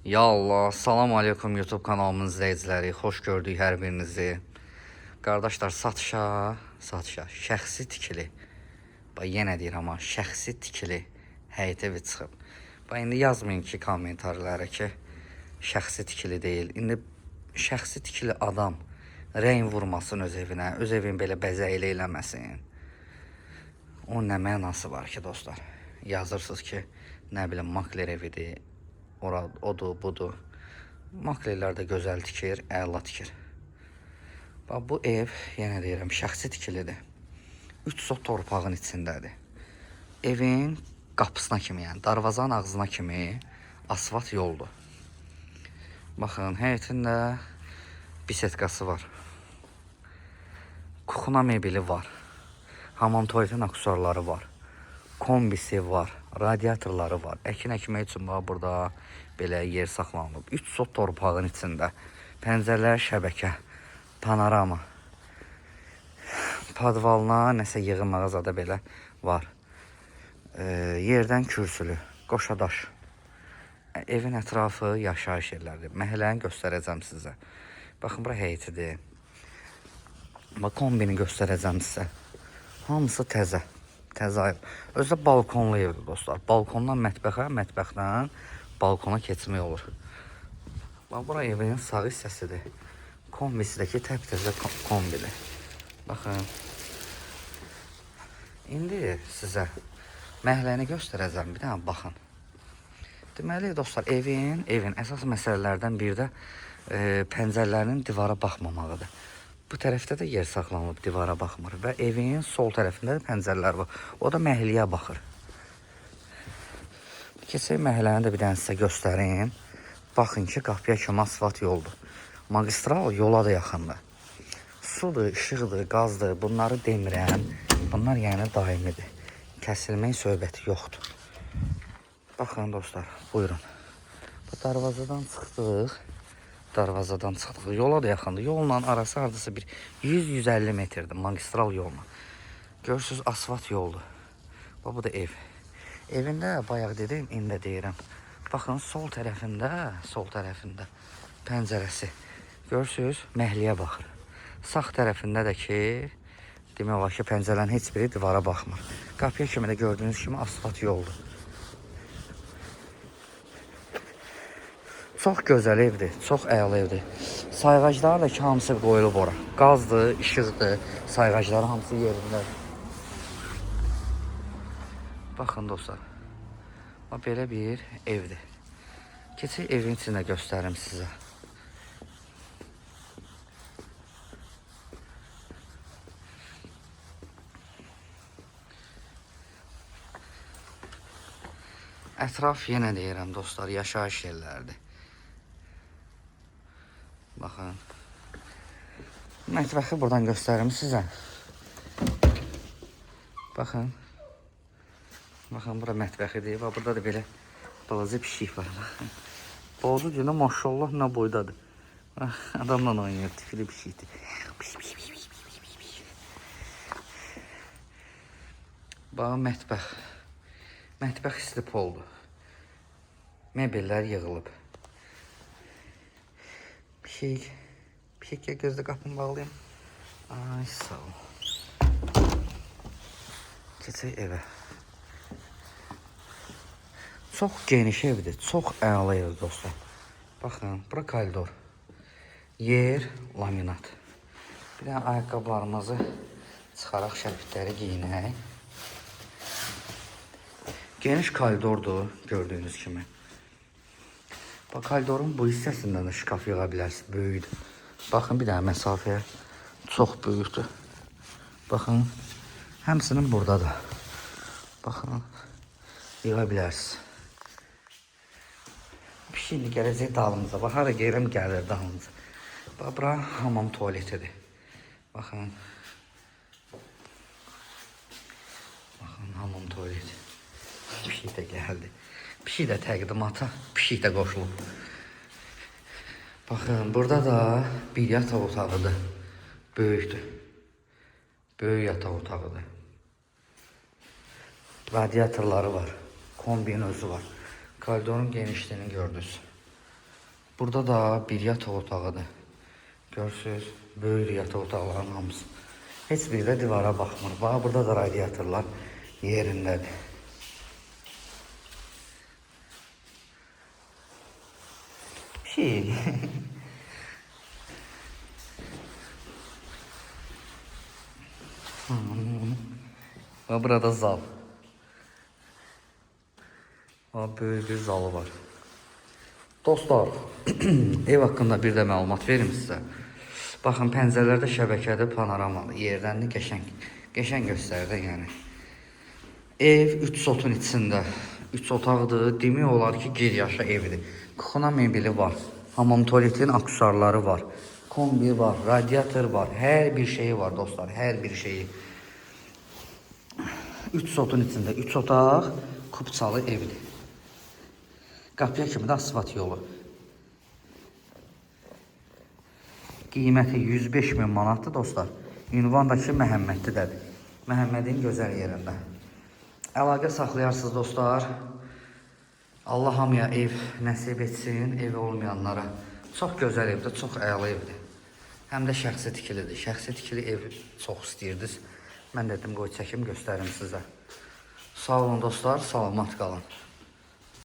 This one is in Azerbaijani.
Ya Allah, salam aleykum YouTube kanalımın izləyiciləri. Xoş gördük hər birinizi. Qardaşlar, satışa, satışa, şəxsi tikili. Bax yenə deyirəm ha, şəxsi tikili həyət evi çıxıb. Bax indi yazmayın ki kommentarlara ki, şəxsi tikili deyil. İndi şəxsi tikili adam rəng vurmasın öz evinə, öz evin belə bəzəkli eləməsin. Onun nə mənası var ki, dostlar? Yazırsınız ki, nə bilim makler evidir, ora odur, budur. Maklerlər də gözəl tikir, əla tikir. Bax bu ev, yenə deyirəm, şəxsi tikilidir. 3 sot torpağın içindədir. Evin qapısına kimi, yəni darvazanın ağzına kimi asfalt yoldur. Baxın, həyətində bisetkası var. Kuxuna mebeli var. Hamam tuvaletin aksesuarları var. Kombisi var, radiatorları var. Əkin əkmək üçün bax burada belə yer saxlanılıb. 3 sot torpağın içində. Pəncərələr şəbəkə, panorama. Podvalına nəsə yığılmağa zada belə var. Yerdən kürsülü, qoşadaş. Evin ətrafı yaşayış yerləridir. Məhəlləni göstərəcəm sizə. Baxın, bura heyətidir. Bax, kombini göstərəcəm sizə. Hamısı təzə. Təzə ev. Özü də balkonlu evdir dostlar. Balkondan mətbəxə, mətbəxdən balkona keçmək olur. Bax, bura evin sağ hissəsidir. Kombisi də ki, təptəzə kombidir. Baxın. İndi sizə məhəlləni göstərəcəm. Bir dənə baxın. Deməli dostlar, evin əsas məsələlərdən biri də pəncərələrinin divara baxmamağıdır. Bu tərəfdə də yer saxlanılıb, divara baxmır və evin sol tərəfində də pəncərələr var. O da məhəlləyə baxır. Keçək məhəlləni də bir dənə sizə göstərim. Baxın ki, qapıya kimi asfalt yoldur. Magistral yola da yaxındır. Sudur, işıqdır, qazdır, bunları demirəm. Bunlar yəni daimidir. Kəsilmək söhbəti yoxdur. Baxın dostlar, buyurun. Bu darvazadan çıxdıq. Darvazadan çıxdıq. Yola da yaxındır. Yolla arası hardasa bir 100-150 metrdir magistral yolla. Görürsüz asfalt yoldur. Bax bu da ev. Evində bayaq dedim, indi də deyirəm. Baxın sol tərəfində, sol tərəfində pəncərəsi. Görürsüz, məhəlləyə baxır. Sağ tərəfində də ki, demək olar ki, pəncərələrin heç biri divara baxmır. Qapıya kimi də gördüyünüz kimi asfalt yoldur. Çox gözəl evdir, çox əla evdir. Sayğaclar da ki, hamısı qoyulub ora. Qazdır, işıqdır, sayğacları hamısı yerindədir. Baxın dostlar. Bax belə bir evdir. Keçək evin içində göstərim sizə. Ətraf yenə deyirəm dostlar, yaşayış yerləridir. Baxın. Mətbəxi buradan göstərim sizə. Baxın. Baxın, bura mətbəxidir. Bax, burada da belə balaca pişik var. Baxın. Balaca günə maşallah nə boydadır. Bax, adamla oynayır, tifili pişikdir. Piş, piş, piş, piş, piş, piş, piş. Bax, mətbəx. Mətbəx istipoldur. Mebellər yığılıb. Pişik. Pişik gəl gözlə qapını bağlayım. Ay sağ ol. Keçək evə. Çox geniş evdir. Çox əla evdir dostlar. Baxın, bura koridor. Yer laminat. Bir dənə ayaqqabılarımızı çıxaraq şərpitləri geyinək. Geniş koridordur gördüyünüz kimi. Bax, koridorun bu hissəsindən də şkaf yığa bilərsiniz. Böyükdür. Baxın, bir dənə məsafəyə çox böyükdür. Baxın, həmçinin burada da. Baxın, yığa bilərsiniz. Pişik indi gələcək dalımıza. Bax, hara gəlirəm, gəlir dalımıza. Bax, bura hamam tualetidir. Baxın. Baxın, hamam tualeti. Pişik də gəldi. Pişik də təqdimata, pişik də qoşulub. Baxın, burada da bir yataq otağıdır. Böyükdür. Böyük yataq otağıdır. Radiatorları var. Kombinin özü var. Koridorun genişliyini gördünüz. Burada da bir yataq otağıdır. Görürsüz, böyük yataq otaqlarının hamısı. Heç biri də divara baxmır. Bax, burada da radiatorlar yerindədir. Şey. Bax, burada zal. Bax, böyük bir zalı var. Dostlar, ev haqqında bir də məlumat verim sizə. Baxın, pəncərələrdə şəbəkədir, panoramalı, yerdənli, qəşəng, qəşəng göstərir yəni. Ev 3 sotun içində, 3 otaqdır, demək olar ki, gir yaşa evdir. Kuxuna mebeli var, hamam tualetin aksesuarları var, kombi var, radiator var, hər bir şeyi var dostlar, hər bir şeyi. 3 sotun içində 3 otaq, kupçalı evdir. Qapıya kimi də asfalt yolu. Qiyməti 105 min manatdır dostlar. Ünvan da ki Məhəmmədlidədir. Məhəmmədin gözəl yerində. Əlaqə saxlayarsınız dostlar. Allah hamıya ev nəsib etsin, evi olmayanlara. Çox gözəl evdir, çox əla evdir. Həm də şəxsi tikilidir. Şəxsi tikili ev çox istəyirdiniz. Mən dedim qoy çəkim göstərim sizə. Sağ olun dostlar, salamat qalın.